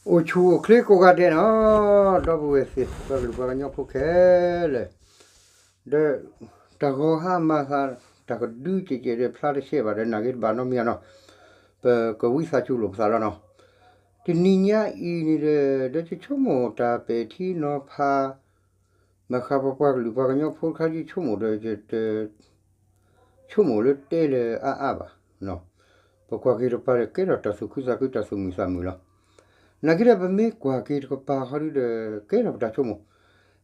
အိၣ်ဆူၣ်အိၣ်ချ့ကိးဂၤဒဲးနီၤ, ဒီပုၢ်ဝဲၢ်သ့ၣ် ပှၤကလုာ်ပှၤကညီဖိခဲလၢာ်, ဒီးတၢ်ဂီၤဟါမၤသး တၢ်ကဒုကဲးကဲးဒီးဖျါတရှဲဘၣ်ဒီး နာ်က့တဘၣ်နီတမံၤနီၤ, ပကဝံသးစူၤလိာ်ပသးလီၤနီၤ. တနံၤညါအံၤန့ၣ်ဒီး ဒီးယဆိကမိၣ်တၢ်ပဲာ်ထံနီၤဖး မ့ၢ်ဃးပပှၤကလုာ်ပှၤကညီဖိတခါ ယဆိကမိၣ်ဒီး ယတ ဆိကမိၣ်လၢတဲလၢအါအါဘၣ်. ပကွၢ်က့ၤတပၤဒီး ကဲထီၣ်တၢ်သူၣ်ခုသးခု တၢ်သူၣ်မုာ်သးမုာ်လီၤ. နာ်က့ဒီး ပမ့ၢ်ကွၢ်က့ၤတကပၤဃီဒုဒီး ကဲထီၣ်ပတၢ်ဆိကမိၣ်,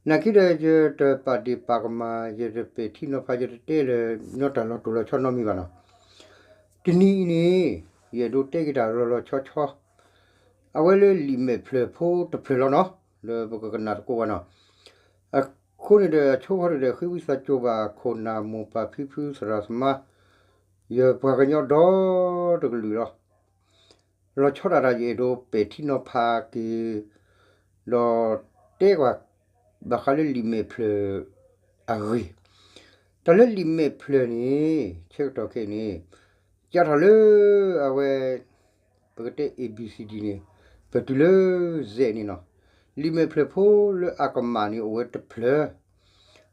နာ်က့ဒီး ယတပာ်ဒ့ၣ်ပာ်ကမၣ် ယတပဲာ်ထံနီၤဖး ယတတဲလၢ နီတၢ်လီၤတိၢ်လီၤဆီနီတမံၤဘၣ်နီၤ. တနံၤအံၤန့ၣ် ယအဲၣ်ဒိးတဲက့ၤတၢ်လီၤလီၤဆီဆီ အဝဲလၢလံာ်မဲာ်ဖျၢၣ်ဖိတဖျၢၣ်လီၤနီၤ, လၢပကကနၣ်သကိးဝဲနီၤ. အဃိန့ၣ်ဒီး အဆိကတၢၢ်ဒီး ဃ့ဝံသးစူၤဘၣ် ခိၣ်နၢ်မိၢ်ပၢ်ဖံဖုသရၣ်သမါ ယပှၤကညီဒီတကလုာ်လီၤ. လီၤဆီဒၣ်တၢ်ယအဲၣ်ဒိးပဲာ်ထံနီၤဖးက့ၤ ဒီးတဲကွၢ် ဘၣ်ဃးလၢလံာ်မဲာ်ဖျၢၣ်အဂ့ၢ်, တၢ်လၢလံာ်မဲာ်ဖျၢၣ်န့ၣ် ဆၢကတီၢ်ခဲအံၤန့ၣ် ကးထီၣ်လၢအဝဲ ပကတဲ A B C D န့ၣ် ပတုၤလၢ Z န့ၣ်နီၤ. လံာ်မဲာ်ဖျၢၣ်ဖိလၢအကမၣ်န့ၣ် အိၣ်ဝဲတဖျၢၣ်,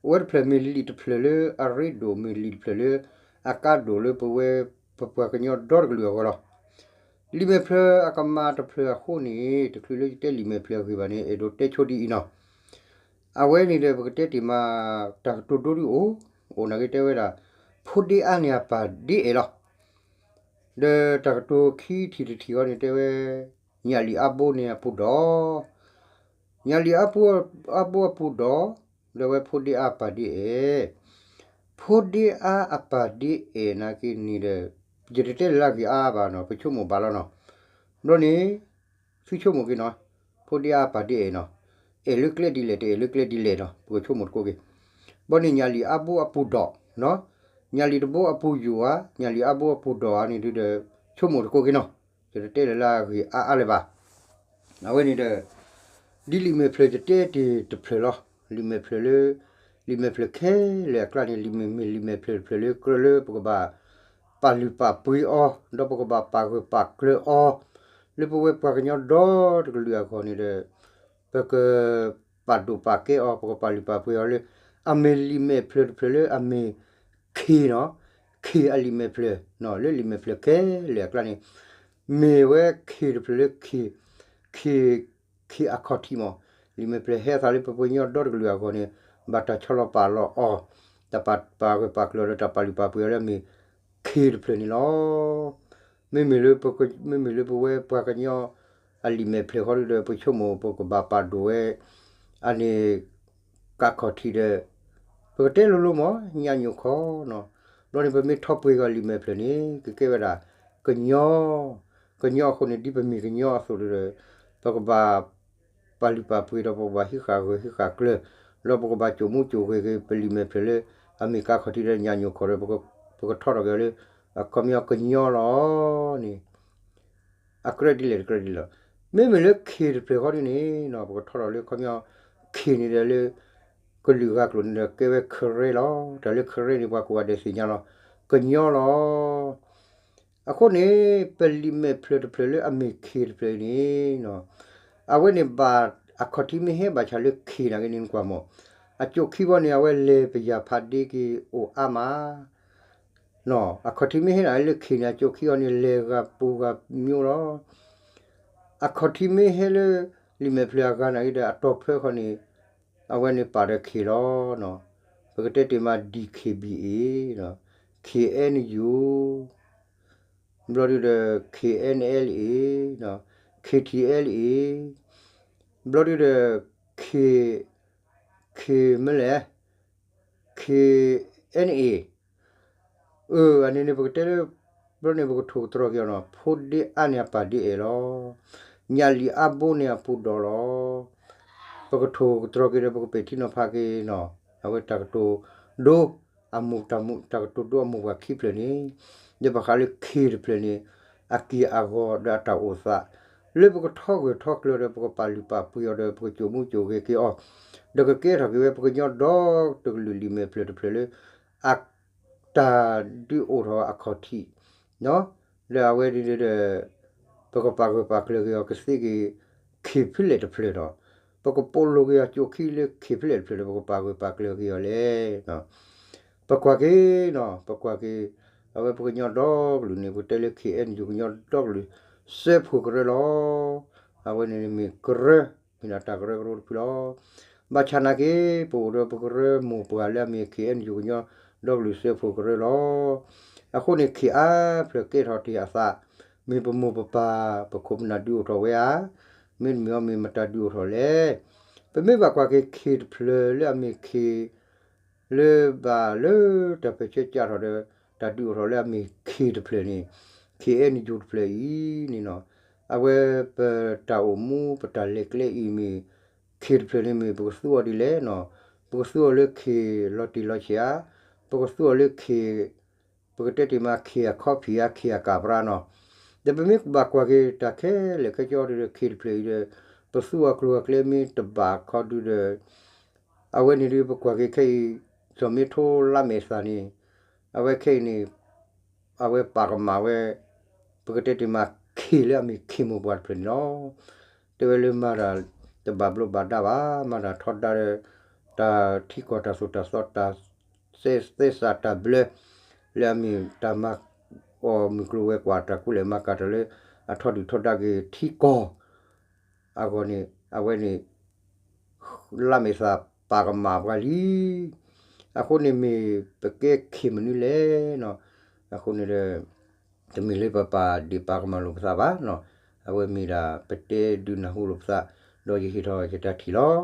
အိၣ်ဝဲတဖျၢၣ် မ့ၢ်လံာ်တဖျၢၣ်လၢအရ့ဒိၣ် မ့ၢ်လံာ်တဖျၢၣ်လၢအကါဒိၣ်လၢပဝဲ ပပှၤကညီဒီတကလုာ်အဂီၢ်လီၤ. လံာ်မဲာ်ဖျၢၣ်အကမၣ်တဖျၢၣ်အဃိန့ၣ် တချုးလၢယတဲလံာ်မဲာ်ဖျၢၣ်အဂ့ၢ်ဘၣ်န့ၣ် အဲၣ်ဒိးတဲဆိဒ်အံၤနီၤ. အဝဲန့ၣ်ဒီး ပကတဲတ့ၢ်မး တၢ်ကတိၤဒိဒုအိၣ်, အိၣ်နာ်က့တဲဝဲဒၣ် ဖိဒ့အါန့ၢ်အပၢ်ဒ့အဲၣ်လီၤ. ဒီးတၢ်ကတိၤခံထံၣ်တထံၣ်ဃီန့ၣ်တဲဝဲ ညၣ်လံာ်အါဘိန့ၢ်အပူၤဒီး, ညၣ်လံာ်အါဘိအပူၤဒီး, ဒီးဝဲဖိဒ့အါအပၢ်ဒ့အဲၣ်, ဖိဒ့အါအပၢ်ဒ့အဲၣ်နာ်က့န့ၣ်ဒီး ယတတဲလၢအဂ့ၢ်အါဘၣ်နီၤ, ပဆိကမိၣ်ဘၣ်လီၤနီၤ. ဘျီန့ၣ် သုဆိကမိၣ်က့ၤနီၤ, ဖိဒ့အါအပၢ်ဒ့အဲၣ်နီၤ, အဲၣ်လၢကျဲဒ်လဲၣ် တအဲၣ်လၢကျဲဒ်လဲၣ်နီၤ ပကဆိကမိၣ်သကိးက့ၤ. ဘျီန့ၣ် ညၣ်လံာ်အါဘိအပူၤဒီး, ညၣ်လံာ်တဘိအပူၤယိာ်ဧါ, ညၣ်လံာ်အါဘိအပူၤဒီးဧါန့ၣ်ဒုဒီး ဆိကမိၣ်သကိးက့ၤနီၤ, ယတတဲလၢအဂ့ၢ်အါအါလၢၤဘၣ်. အဝဲန့ၣ်ဒီး ဒ်လံာ်မဲာ်ဖျၢၣ်ယတဲတ့ၢ်တဖျၢၣ်လီၤ. လံာ်မဲာ်ဖျၢၣ်လၢ လံာ်မဲာ်ဖျၢၣ်ခဲလၢာ်အကျါန့ၣ် လံာ်မဲာ်မ့ၢ်လံာ်မဲာ်ဖျၢၣ်တဖျၢၣ်လၢကြၢးလၢပကဘၣ်ပာ်လုၢ်ပာ်ပှ့ၤအီၤ ဒီးပကဘၣ်ပာ်ဂၢၢ်ပာ်ကျၢၤအီၤ လၢပဝဲပှၤကညီဒီတကလုာ်အဂီၢ်န့ၣ်ဒီး ပကပာ်ဒိၣ်ပာ်ကဲအီၤ ပကပာ်လုၢ်ပာ်ပှ့ၤအီၤလၢ အမ့ၢ်လံာ်မဲာ်ဖျၢၣ်တဖျၢၣ်လၢအမ့ၢ် ခ့ၣ်နီၤ, ခ့ၣ်အလံာ်မဲာ်ဖျၢၣ်နီၤ လၢလံာ်မဲာ်ဖျၢၣ်ခဲလၢာ်အကျါန့ၣ် မ့ၢ်ဝဲခ့ၣ်တဖျၢၣ်လၢခ့ၣ်, ခ့ၣ်, ခ့ၣ်အခီၣ်ထံးမး, လံာ်မဲာ်ဖျၢၣ်ဟဲအသးလၢပပှၤကညီဒီတကလုာ်အဂီၢ်န့ၣ် ဘၣ်တၢ်ဆီလီၤပာ်လီၤအီၤ, တၢ်ပာ်ပာ်ဂၢၢ်ပာ်ကျၢၤဒီးတၢ်ပာ်လုၢ်ပာ်ပှ့ၤအီၤလၢအမ့ၢ်ခ့ၣ်တဖျၢၣ်န့ၣ်လီၤ. မ့မ့ၢ်လၢပက, မ့မ့ၢ်လၢပဝဲပှၤကညီ အလံာ်မဲာ်ဖျၢၣ်ဃီဒုဒီး ပဆိကမိၣ်ပကဘၣ်ပာ်ဒိၣ်ဝဲ အန့ၣ် ကးခီၣ်ထံးဒီး ပကတဲလိၤလိၤမး ညၣ်ညိၣ်ခီနီၤ. ဘျီန့ၣ် ပမ့ၢ်ထီၣ်ပှ့ၤကီးလံာ်မဲာ်ဖျၢၣ်န့ၣ် ကကဲဝဲဒၣ် ကညီ, ကညီအဃိန့ၣ် ဒ်ပမ့ၢ်ကညီအသိးဒီး ပကဘၣ်ပာ်လုၢ်ပာ်ပှ့ၤဒီး ပကဘၣ်ဟံးဃာ်ဂၢၢ်ဟံးဃာ်ကျၢၤ, ဒီးပကဘၣ်ကိာ်မူကိာ်ဂဲၤက့ၤ ပလံာ်မဲာ်ဖျၢၣ်လၢ အမ့ၢ်ကးခီၣ်ထံးဒီးညၣ်ညိၣ်ခီၣ်ဒီး ပကထီထီၣ်က့ၤအီၤလၢ အခီပညီကညီလီၤန့ၣ် အကြၢးဒ်လဲၣ်တကြၢးဒ်လဲၣ်လီၤ. မ့မ့ၢ်လၢခ့ၣ်တဖျၢၣ်ဃီဒ်န့ၣ်နီၤ ပကထီထီၣ်လၢခီပညီ ခ့ၣ်န့ၣ်ဒီးလၢ ကလုာ်ဂၤကျိာ်န့ၣ်ဒီး ကဲဝဲခရ့လီၤ. တၢ်လၢခရ့န့ၣ် ပှၤကိးဂၤဒဲးသ့ၣ်ညါလီၤ. ကညီလီၤ. အဃိန့ၣ် ပလံာ်မဲာ်ဖျၢၣ်တဖျၢၣ်လၢအမ့ၢ်ခ့ၣ်တဖျၢၣ်အံၤန့ၣ်နီၤ အဝဲန့ၣ်ဘၣ် အခီၣ်ထံးမ့ၢ်ဟဲဘၣ်ဆၣ်လၢခ့ၣ်နာ်က့န့ၣ် နကွၢ်မး အကၠိၣ်ခံဘီန့ၣ် အဝဲလဲၤပယၢ်ဖးဒ့က့ၤအိၣ်အါမး အခီၣ်ထံးမ့ၢ်ဟဲဒၣ်လၢခ့ၣ်န့ၣ် အကၠိၣ်ခံအီၤန့ၣ် လဲၤဂၤပူၤဂၤမံၤလီၤ. အခီၣ်ထံးမ့ၢ်ဟဲလၢ လံာ်မဲာ်ဖျၢၣ်အဂၤနာ်က့ဒီး အတီၤဖၢဃီန့ၣ် အဝဲန့ၣ်ပာ်ဒီးခ့ၣ်လီၤ. ပကတဲတ့ၢ်မး D K B A, K N U, ဘျီဒုဒီး K N L A, K T L A, ဘျီဒုဒီး K, K မ့ၢ်လဲၣ် K N A, အၢ အန့ၣ်န့ၣ် ပကတဲလၢ ဘျီန့ၣ် ပကထိၣ်ကတြီၤက့ၤအီၤနီၤ ဖိဒ့အါန့ၢ်အပၢ်ဒ့အဲၣ်လီၤ. ညၣ်လံာ်အါဘိန့ၢ်အပူၤဒီးလီၤ. ပကထိၣ်ကတြီၤက့ၤဒီး ပကပဲာ်ထံနီၤဖးက့ၤနီၤ အဝဲတၢ်ကတိၤဒိ အမူးတၢ်မူး တၢ်ကတိၤဒိအမူးပှၤခံဖျၢၣ်န့ၣ် ဒီးဘၣ်ဃးလၢခ့ၣ်တဖျၢၣ်န့ၣ် အက့ၢ်အဂီၤဒီးအတၢ်အိၣ်သး လၢပကထီဂၢၢ်ထီကျၢၤဒီး ပကပာ်လုၢ်ပာ်ပှ့ၤအီၤဒီး ပကကိာ်မူကိာ်ဂဲၤက့ၤအီၤ ဒီးကကဲထီၣ်က့ၤဝဲ ပကညီဒီတကလုာ်လံာ်မဲာ်ဖျၢၣ်တဖျၢၣ်လၢ အ တၢ်ဒုးအိၣ်ထီၣ်အခီၣ်ထံး လၢအဝဲန့ၣ်ဒီး ပကပာ်ဂၢၢ်ပာ်ကျၢၤက့ၤအီၤ ကသ့က့ၤ ခ့ၣ်ဖဲလဲၣ်တဖျၢၣ်ဒီး ပကပိာ်လိာ်က့ၤအီၤကၠိခံလၢခ့ၣ်ဖဲလဲၣ်တဖျၢၣ်ဒီး ပကပာ်ဂၢၢ်ပာ်ကျၢၤက့ၤအီၤလဲၣ်. ပကွၢ်က့ၤနီၤ ပကွၢ်က့ၤ အဝဲပကညီဒီကလုာ်န့ၣ် ပကတဲလၢ ခ့ၣ်အဲၣ်ယူၣ် ကညီဒီကလုာ် စၢဖှိၣ်ကရၢလီၤ. အဝဲန့ၣ်မ့ၢ်ကရၢ မ့ၢ်ဒၣ်တၢ်ကရၢကရိတဖုလီၤ. ဘၣ်ဆၣ်နာ်က့ ပအိၣ်ဒီးပကရၢမိၢ်ပှၢ်လၢအမ့ၢ် ခ့ၣ်အဲၣ်ယူၣ် ကညီဒီကလုာ်စၢဖှိၣ်ကရၢလီၤ. အဃိန့ၣ် ခ့ၣ်အါဖျၢၣ်ကဲထီၣ်တ့ၢ်အသး မ့ၢ်ပမိၢ်ပပၢ် ပခိၣ်ပနၢ်ဒုးအိၣ်ထီၣ်ဝဲဧါ, မ့တမ့ၢ်အီၤမ့ၢ်မတၤဒုးအိၣ်ထီၣ်လဲၣ်. ပမ့ၢ်ဘၣ်ကွၢ်က့ၤ ခ့ၣ်တဖျၢၣ်လၢအမ့ၢ်ခ့ၣ် လၢဘၣ်လၢတၢ်ပၢၢ်ဆၢကၢ်ထီၣ်ဒီး တၢ်ဒုးအိၣ်ထီၣ်လၢအမ့ၢ်ခ့ၣ်တဖျၢၣ်န့ၣ် ခ့ၣ်အဲၣ်ယူၣ်တဖျၢၣ်အံၤန့ၣ်နီၤ, အဝဲပတၢ်အိၣ်မူပတၢ်လဲၤကျဲအံၤမ့ၢ် ခ့ၣ်တဖျၢၣ်န့ၣ်မ့ၢ် ပကသူအီၤဒ်လဲၣ်နီၤ, ပကသူအီၤလၢခ့ၣ်လီၤတံၢ်လီၤဆဲးဧါ, ပကသူအီၤလၢခ့ၣ် ပကတဲတ့ၢ်မး ခ့ၣ်အခီၣ်ဖံးဧါ ခ့ၣ်အကၣ်ပြါနီၤ. ဒီးပမ့ၢ်ဘၣ်ကွၢ်က့ၤတၢ်ခဲလၢာ်ခဲဆ့ဒီး ခ့ၣ်တဖျၢၣ်အံၤဒီး ပသူအီၤကျိၤအကျဲမ့ၢ်တဘၣ်ခီဒုဒီး အဝဲန့ၣ်ဒုး ပကွၢ်က့ၤခဲအံၤ စီၤမ့ထိလါမဲာ်သၣ်န့ၣ် အဝဲခဲအံၤန့ၣ် အဝဲပာ်ကမၣ်ဝဲ ပကတဲတ့ၢ်မး ခ့ၣ်လၢအမ့ၢ်ခ့ၣ်မိၢ်ပှၢ်တဖျၢၣ်န့ၣ်လီၤ. တဲဝဲလၢမၤတၢ်တဘၣ်ဘျိးဘၣ်ဒါဘၣ်, မၤတၢ်ထီဒါဒီး တၢ်ထံကီၢ်တၢ်သိၣ်တၢ်သီ တၢ်သဲသဲစးတၢ်ဘျၢ လၢအမ့ၢ်တၢ်မၤအီၣ်မုၢ်ကျိၤဝဲၤကွာ် တၢ်ကူလဲၢ်မၤကၤတၢ်လၢ အထီဒုၣ်ထီဒါက့ၤထံကီၢ် အဂီၢ်န့ၣ် အဝဲန့ၣ် လါမဲာ်သၣ်ပာ်ကမၣ်ပှၤလံ. အဃိန့ၣ်မ့ၢ်ပကဲခ့ၣ်မနုၤလဲၣ်နီၤ. အဃိန့ၣ်ဒီး တမ့ၢ်လၢပပာ်ဒ့ၣ်ပာ်ကမၣ်လိာ်ပသးဘၣ်နီၤ. အဝဲမ့ၢ်ဒၣ်ပတဲဒုးနၢ်ဟူလိာ်ပသး ဒီးယဟ့ၣ်ထီၣ်ယတၢ်ထံၣ်လီၤ.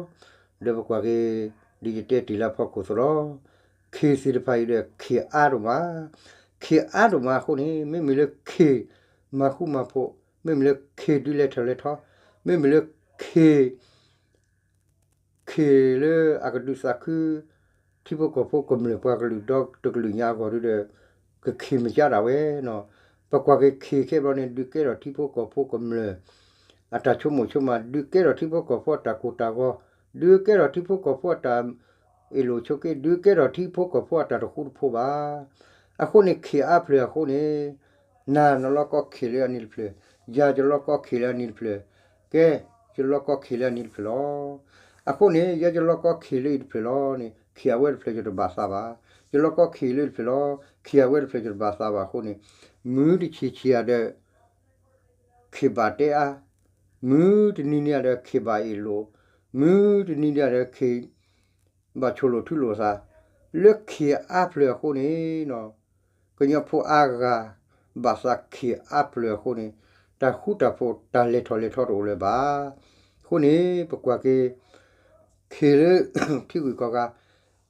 ဒီးပကွၢ်က့ၤ ဒ်ယတဲတ့ၢ်လၢအဖီခိၣ်သိးလီၤ. ခ့ၣ်သ့ၣ်တဖၣ်အံၤဒီး ခ့ၣ်အါဒိၣ်မး, ခ့ၣ်အါဒိၣ်မးအဃိန့ၣ် မ့မ့ၢ်လၢခ့ၣ်မၤဃူမၤဖိး, မ့မ့ၢ်လၢခ့ၣ်ဒုးလဲၤထီၣ်လဲၤထီ, မ့မ့ၢ်လၢခ့ၣ် ခ့ၣ်လၢအကဒုးသးခု ထံဖိကီၢ်ဖိကမျၢၢ်ပှၤကလုာ်ဒီတကလုာ်ညါအဂီၢ်ဒုဒီး ကခ့ၣ်မ့ၢ်ကါဒၣ်ဝဲနီၤ. ပကွၢ်က့ၤခ့ၣ်ခဲဘျီန့ၣ် ဒုးကဲထီၣ်ထံဖိကီၢ်ဖိကမျၢၢ် အတၢ်ဆိကမိၣ်ဆိကမး, ဒုးကဲထီၣ်ထံဖိကီၢ်ဖိအတၢ်ကိၢ်တၢ်ဂီၤ, ဒုးကဲထီၣ်ထံဖိကီၢ်ဖိအတၢ် အ့ၣ်လိာ်ဆိးက့, ဒုးကဲထီၣ်ထံဖိကီၢ်ဖိအတၢ်တဃူတဖိးဘၣ်. အဃိန့ၣ် ခ့ၣ်အါဖျၢၣ်အဃိန့ၣ် နၤနလီၤကီခ့ၣ်လၢအနံၤတဖျၢၣ်, ယၤယလီၤကီခ့ၣ်လၢအနံၤတဖျၢၣ်, ကဲ ယလီၤကီခ့ၣ်လၢအနံၤတဖျၢၣ်လီၤ. အဃိန့ၣ် ယဲယလီၤကီခ့ၣ်လၢအံၤတဖျၢၣ်လီၤန့ၣ် ခ့ၣ်အဝဲတဖျၢၣ်ယတဘၣ်သးဘၣ်. ယလီၤကီခ့ၣ်လၢအံၤတဖျၢၣ်လီၤ, ခ့ၣ်အဝဲတဖျၢၣ်ယတဘၣ်သးဘၣ်အဃိန့ၣ် မုၢ်တဆံးဆံးဧါဒီး ခ့ၣ်ဘၣ်တဲအါ, မုၢ်တနံၤနံၤဧါဒီးခ့ၣ်ဘၣ်အ့ၣ်လိာ်, မုၢ်တနံၤနံၤဧါဒီးခ့ၣ် ဘၣ်ဆိၣ်လိာ်ထုလိာ်သး, လၢခ့ၣ်အါဖျၢၣ်အဃိန့ၣ်နီၤ, ကညီဖိအါဂၤ ဘၣ်သးခ့ၣ်အါဖျၢၣ်အဃိန့ၣ် တၢ်ဃူတၢ်ဖိးတၢ်လဲၤထီၣ်လဲၤထီတအိၣ်လၢၤဘၣ်. အဃိန့ၣ် ပကွၢ်က့ၤ ခ့ၣ်လၢ ထံဂုၤကီၢ်ဂၤ,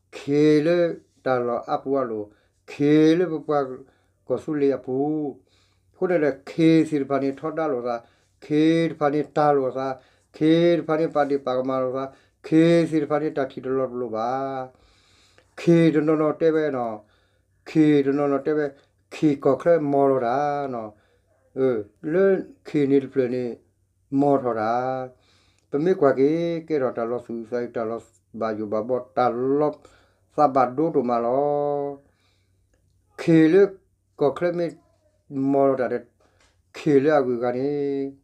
ခ့ၣ်လၢတၢ်လီၢ်အါပူၤအါလိၤ, ခ့ၣ်လၢပပှၤကီၢ်သူလ့ၤအပူၤ, အဃိန့ၣ်ဒီး ခ့ၣ်သ့ၣ်တဖၣ်န့ၣ်ထီဒါလိာ်သး, ခ့ၣ်တဖၣ်န့ၣ်တၢ်လိာ်သး, ခ့ၣ်တဖၣ်န့ၣ်ပာ်ဒ့ၣ်ပာ်ကမၣ်လိာ်သး, ခ့ၣ်သ့ၣ်တဖၣ်န့ၣ်တၢ်ထံၣ်တလီၤတလိၤဘၣ်. ခ့ၣ်တနီၤနီၤတဲဝဲနီၤ, ခ့ၣ်တနီၤနီၤတဲဝဲ, ခ့ၣ်ကီၢ်ချၢမီၤလီၤတၢ်နီၤ, လၢခ့ၣ်န့ၣ်တဖျၢၣ်န့ၣ် မီၤထီၣ်တၢ်, ပမ့ၢ်ကွၢ်က့ၤ ကဲထီၣ်တၢ်လီၤသူၣ်အုးသးအုး တၢ်လီၤဘၣ်ယိၣ်ဘၣ်ဘီ တၢ်လီၤသးဘၣ်ဒိဒိၣ်မးလီၤ. ခ့ၣ်လၢကီၢ်ချၢမ့ၢ်မီၤလီၤတၢ်ဒီး ခ့ၣ်လၢအဂုၤအဂၤန့ၣ်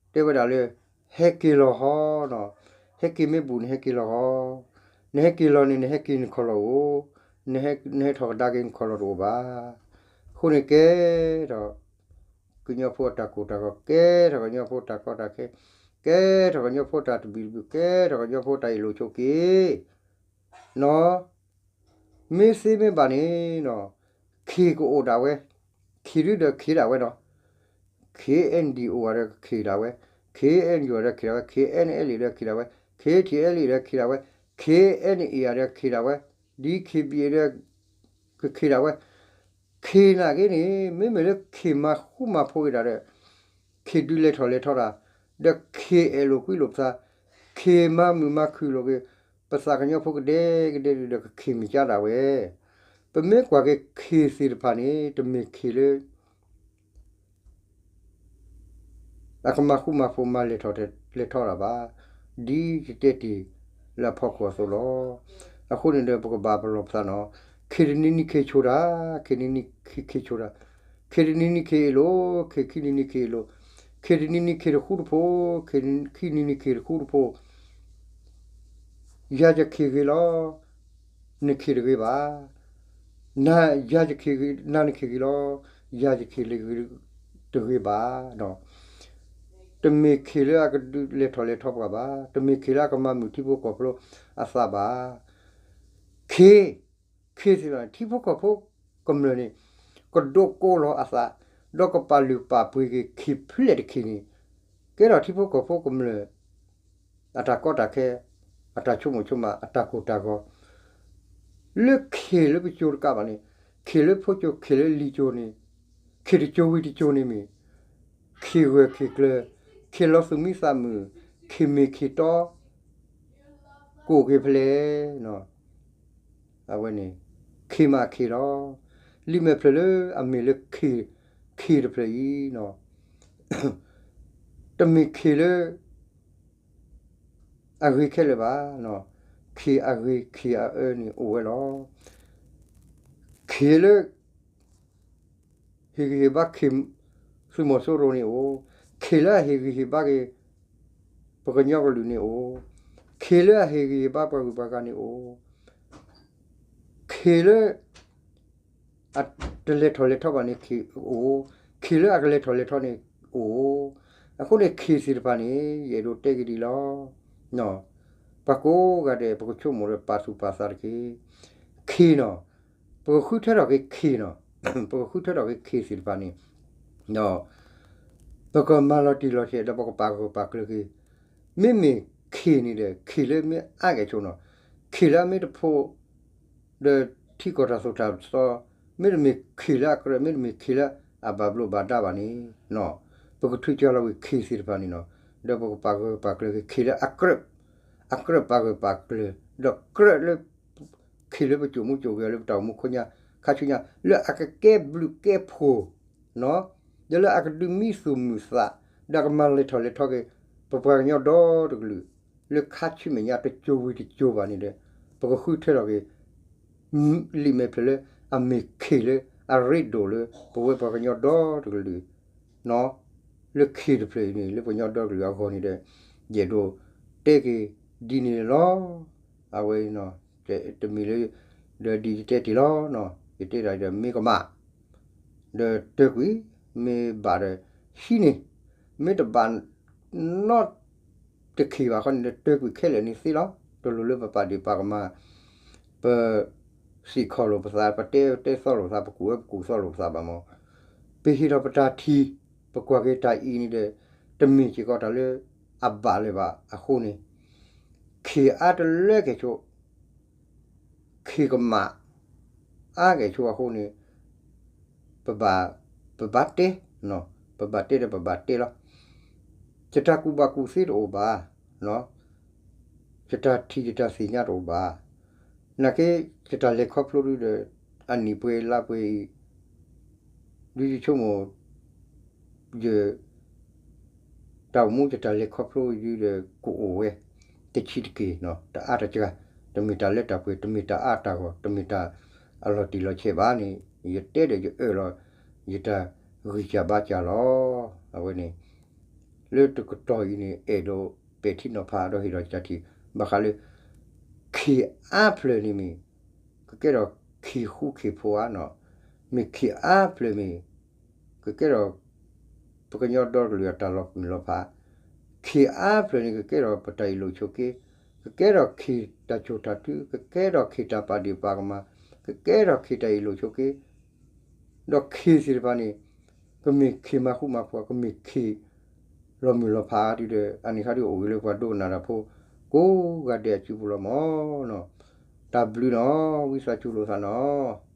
တဲဝဲဒၣ်လၢ ဟဲက့ၤလီၤဟီနီၤ, ဟဲက့ၤမ့ၢ်ဘူးနဟဲက့ၤလီၤဟီ, နဟဲက့ၤလီၤန့ၣ် နဟဲက့ၤနခီၣ်လီၢ်အိၣ်, နဟဲထီၣ်ကဒါက့ၤနခီၣ်လီၢ်တအိၣ်ဘၣ်. အဃိန့ၣ်ကဲထီၣ် ကညီဖိအတၢ်ကိၢ်တၢ်ဂီၤ, ကဲထီၣ်ကညီဖိတၢ်ကီတၢ်ခဲ, ကဲထီၣ်ကညီဖိတၢ်တဘံၣ်တဘုၣ်, ကဲထီၣ်ကညီဖိတၢ်အ့ၣ်လိာ်ဆိးက့နီၤ. မ့ၢ်သ့မ့ၢ်ဘၣ်န့ၣ်နီၤ, ခ့ၣ်ကအိၣ်ဒၣ်ဝဲ, ခ့ၣ်ဒုဒီးခ့ၣ်ဒၣ်ဝဲနီၤ. ခ့ၣ်အဲၣ်ဒံၣ်အိၣ်ဂၤဒီးခ့ၣ်ဒၣ်ဝဲ, ခ့ၣ်အဲၣ်ယူၣ်ဂၤဒီးခ့ၣ်ဒၣ်ဝဲ, ခ့ၣ်အဲၣ်အဲလ်အ့ၣ်ဒီးခ့ၣ်ဒၣ်ဝဲ, ခ့ၣ်ထံၣ်အဲလ်အ့ၣ်ဒီးခ့ၣ်ဒၣ်ဝဲ, ခ့ၣ်အဲၣ်အ့ၣ်ဂၤဒီး ခ့ၣ်ဒၣ်ဝဲ, ဒ်ခ့ၣ်ဘံၣ်အ့ၣ်ဒီး ကခ့ၣ်ဒၣ်ဝဲ, ခ့ၣ်နာ်က့န့ၣ် မ့မ့ၢ်လၢခ့ၣ်မၤဃူမၤဖိးက့ၤတၢ်ဒီး ခ့ၣ်ဒုးလဲၤထီၣ်လဲၤထီတၢ်, ဒီးခ့ၣ်အဲၣ်လိာ်ကွံလိာ်ပသး, ခ့ၣ်မၤမုာ်မၤခုၣ်လိာ်က့ၤ ပသးကညီဖိကဒဲကဒဲဒုးဒီး ကခ့ၣ်မ့ၢ်ကါဒၣ်ဝဲ. ပမ့ၢ်ကွၢ်က့ၤခ့ၣ်သ့ၣ်တဖၣ်န့ၣ် တမ့ၢ်ခ့ၣ်လၢ အကမၤဃူမၤဖိးမၤလဲၤထီၣ်လဲၤထီတၢ်ဘၣ်, ဒ်ယတဲတ့ၢ်လၢအဖီခိၣ်အသိးလီၤ. အဃိန့ၣ်ဒီး ပကဘၣ်ပလီၢ်ပသးနီၤ, ခ့ၣ်တနံၤနံၤခ့ၣ်ဆိၣ်တၢ်, ခ့ၣ်နံၤနံၤခ့ၣ်ဆိၣ်တၢ်, ခ့ၣ်တနံၤနံၤခ့ၣ်အ့ၣ်လိာ်, ခ့ၣ်ခံနံၤနံၤခ့ၣ်အ့ၣ်လိာ်, ခ့တနံၤနံၤခ့တဃူတဖိး, ခ့ခံနံၤနံၤခ့တဃူတဖိး, ယၤယခ့ဂ့ၤလီၤ, နခ့တဂ့ၤဘၣ်. နၤယၤယခ့ဂ့ၤ, နၤနခ့ဂ့ၤလီၤ, ယၤယခ့တဂ့ၤဘၣ်. တမ့ၢ်ခ့လၢအကဒုးလဲၤထီၣ်လဲၤထီပှၤဘၣ်, တမ့ၢ်ခ့လၢအကမၤမုာ်ထံဖိကီၢ်ဖိအသးဘၣ်. ခ့, ခ့သ့ၣ်တဖၣ်န့ၣ် ထံဖိကီၢ်ဖိကမျၢၢ်န့ၣ် ကဒိးကိးလီၤအသး, ဒီးကပာ်လုၢ်ပာ်ပှ့ၤက့ၤခ့ဖျၢၣ်တခ့န့ၣ် ကဲထီၣ်ထံဖိကီၢ်ဖိကမျၢၢ် အတၢ်ကီတၢ်ခဲ, အတၢ်ဆိကမိၣ်ဆိကမး, အတၢ်ကိၢ်တၢ်ဂီၤ လၢခ့လၢပစိၤတကးဘၣ်န့ၣ်, ခ့လၢဖိစိၤ, ခ့လၢလံာ်စိၤန့ၣ်, ခ့တစိၤဝံၤတစိၤန့ၣ်မ့ၢ် ခ့ဂၢၢ်ခ့ကျၢၤ, ခ့လီၤသူၣ်မံသးမုာ်, ခ့မ့ၢ်ခ့တီ, ကိးက့ၤဖဲလဲၣ်, အဝဲန့ၣ် ခ့မးခ့လီၤ. လံာ်မဲာ်ဖျၢၣ်လၢအမ့ၢ်လၢ ခ့တဖျၢၣ်အံၤ တမ့ၢ်ခ့လၢအဂ့ၤခဲလၢာ်ဘၣ်. ခ့အဂ့ၤခ့အအၢန့ၣ်အိၣ်ဝဲလီၤ. ခ့လၢ ဟ့ၣ်ဂံၢ်ဟ့ၣ်ဘါခ့ သုးမီၤစိရိၤန့ၣ်အိၣ်, ခ့လၢအဟ့ၣ်ဂံၢ်ဟ့ၣ်ဘါက့ၤ ပှၤကညီကလုာ်န့ၣ်အိၣ်, ခ့လၢအဟ့ၣ်ဂံၢ်ဟ့ၣ်ဘါပှၤဂုၤပှၤဂၤန့ၣ်အိၣ်, ခ့လၢ အတလဲၤထီၣ်လဲၤထီဘၣ်န့ၣ်အိၣ်, ခ့လၢအကလဲၤထီၣ်လဲၤထီန့ၣ်အိၣ်. အဃိန့ၣ်ခ့သ့ၣ်တဖၣ်န့ၣ် ယအဲၣ်ဒိးတဲက့ၤဒ်လီၤ. ပှၤကိးဂၤဒဲး ပကဆိကမိၣ်ဒီးပာ်သူၣ်ပာ်သးတက့ၢ်. ခ့နီၤ, ပကဃုထၢထီၣ်က့ၤခ့နီၤ, ပကဃုထၢထီၣ်က့ၤခ့သ့ၣ်တဖၣ်န့ၣ် ပကမၤလီၤတံၢ်လီၤဆဲး ဒီးပကပာ်ဂၢၢ်ပာ်ကျၢၤက့ၤ. မ့မ့ၢ်ခ့န့ၣ်ဒီး ခ့လၢမ့ၢ်အါကဲၣ်ဆိနီၤ, ခ့လၢအမ့ၢ်တဖိး ဒီးထံကီၢ်တၢ်သိၣ်တၢ်သီ, မ့တမ့ၢ်ခ့လၢအကြၢး, မ့တမ့ၢ်ခ့လၢအဘၣ်ဘျိးဘၣ်ဒါဘၣ်န့ၣ်, ပကထုးကၢလီၤဝံၤခ့သ့ၣ်တဖၣ်န့ၣ်နီၤ, ဒီးပကပာ်ဂၢၢ်ပာ်ကျၢၤက့ၤခ့လၢအကြၢး, အကြၢးပာ်ဂၢၢ်ပာ်ကျၢၤ, ဒီးကြၢးလၢ ခ့လၢပစိာ်မူစိာ်ဂဲၤအီၤလၢပတၢ်အိၣ်မူခိညါ ခါဆူညါ လၢအကကဲဘျုးကဲဖှိၣ် ဒီးလၢအကဒုးမံသူၣ်မုာ်သး, ဒီးအကမၤလဲၤထီၣ်လဲၤထီက့ၤ ပပှၤကညီဒီတကလုာ် လၢခါဆူမဲာ်ညါတစိၤဝံၤတစိၤဘၣ်န့ၣ်ဒီး ပကဃုထၢထီၣ်က့ၤ လံာ်မဲာ်ဖျၢၣ်လၢအမ့ၢ်ခ့လၢအရ့ဒိၣ်လၢပဝဲပှၤကညီဒီတကလုာ် လၢခ့တဖျၢၣ်အံၤန့ၣ် လၢပှၤကညီဒီတကလုာ်အဂီၢ်န့ၣ်ဒီး ယအဲၣ်ဒိးတဲက့ၤဒ်န့ၣ်လီၤ. အဝဲ တမ့ၢ်လၢ ဒီးဒ်ယတဲတ့ၢ်လီၤ, ယတဲတၢ်ဒီးမ့ၢ်ကမၣ် ဒီးတၢၢ်ကွံာ်, မ့ၢ်ဘၣ်ဒီးဟံးန့ၢ်, မ့ၢ်တဘၣ်နီတခ့ဘၣ်ဃီန့ၣ်ဒီး တၢၢ်ကွံာ်ခဲလၢာ်န့ၣ်သ့လီၤ. တလိၣ်လၢပပာ်ဒ့ၣ်ပာ်ကမၣ်, ပစံးခီၣ်လိာ်ပသး, ပတဲတဲသီလိာ်ပသး, ပကူၣ်အၢပကူၣ်သီလိာ်ပသးဘၣ်မး, ပဟ့ၣ်ထီၣ်ပတၢ်ထံၣ်, ပကွၢ်က့ၤတၢ်အံၤန့ၣ်ဒီး တမ့ၢ်စ့ၢ်ကီးတၢ်လၢအဘၣ်လၢၤဘၣ်အဃိန့ၣ် ခ့အါတလၢကဲၣ်ဆိ ခ့ကမၣ် အါကဲၣ်ဆိအဃိန့ၣ် ပဘၣ်, ပဘၣ်တဲ, ပဘၣ်တဲဒီးပဘၣ်တဲလီၤ. ယတၢ်ကူၣ်ဘၣ်ကူၣ်သ့တအိၣ်ဘၣ်, ယတၢ်ထံၣ်ယတၢ်သ့ၣ်ညါတအိၣ်ဘၣ်. နာ်က့ ယတၢ်လဲၤခီဖျိဒုဒီး အနံၣ်ပှဲၤလါပှဲၤအံၤ ဒုယဆိကမိၣ် ယ တၢ်အိၣ်မူယတၢ်လဲၤခီဖျိအံၤဒုဒီး ကအိၣ်ဝဲ တဆံးတက့ၢ်, တအါတစှၤ, တမ့ၢ်တၢ်လၢတၢ်ပှဲၤ, တမ့ၢ်တၢ်အါတၢ်ဂီၢ်, တမ့ၢ်တၢ်အလီၤတံၢ်လီၤဆဲးဘၣ်န့ၣ် ယတဲဒီးယအၢၣ်လီၤ ယတၢ်ဂံၢ်စၢ်ဘါစၢ်လီၤ. အဝဲန့ၣ် လၢတကတီၢ်အံၤန့ၣ် အဲၣ်ဒိးပဲာ်ထံနီၤဖးဒီးဟ့ၣ်ဒီးယတၢ်ထံၣ် ဘၣ်ဃးလၢ ခ့အါဖျၢၣ်န့ၣ်မ့ၢ် ကကဲထီၣ်ခ့ဃူခ့ဖိးဧါ, မ့ၢ်ခ့အါဖျၢၣ်မ့ၢ် ကကဲထီၣ် ပှၤကညီဒီတကလုာ်အတၢ်လီၤမုၢ်လီၤဖး, ခ့အါဖျၢၣ်န့ၣ် ကကဲထီၣ်ပတၢ်အ့ၣ်လိာ်ဆိးက့, ကကဲထီၣ်ခ့တၢ်ဆိၣ်တၢ်ထု, ကကဲထီၣ်ခ့တၢ်ပာ်ဒ့ၣ်ပာ်ကမၣ်, ကကဲထီၣ်ခ့တၢ်အ့ၣ်လိာ်ဆိးက့, ဒီးခ့သ့ၣ်တဖၣ်န့ၣ် ကမ့ၢ်ခ့မၤဃူမၤဖိး, ကမ့ၢ်ခ့လီၤမုၢ်လီၤဖးဒုဒီး အန့ၣ်ခါဒုအိၣ်ဂ့ၤလၢပှၤဒိကနၣ်တၢ်ဖိ ကိးဂၤဒဲးအစုပူၤလီၤမးနီၤ. တၢ်ဘျုးနီၤ, ဝံသးစူၤလိာ်သးနီၤ.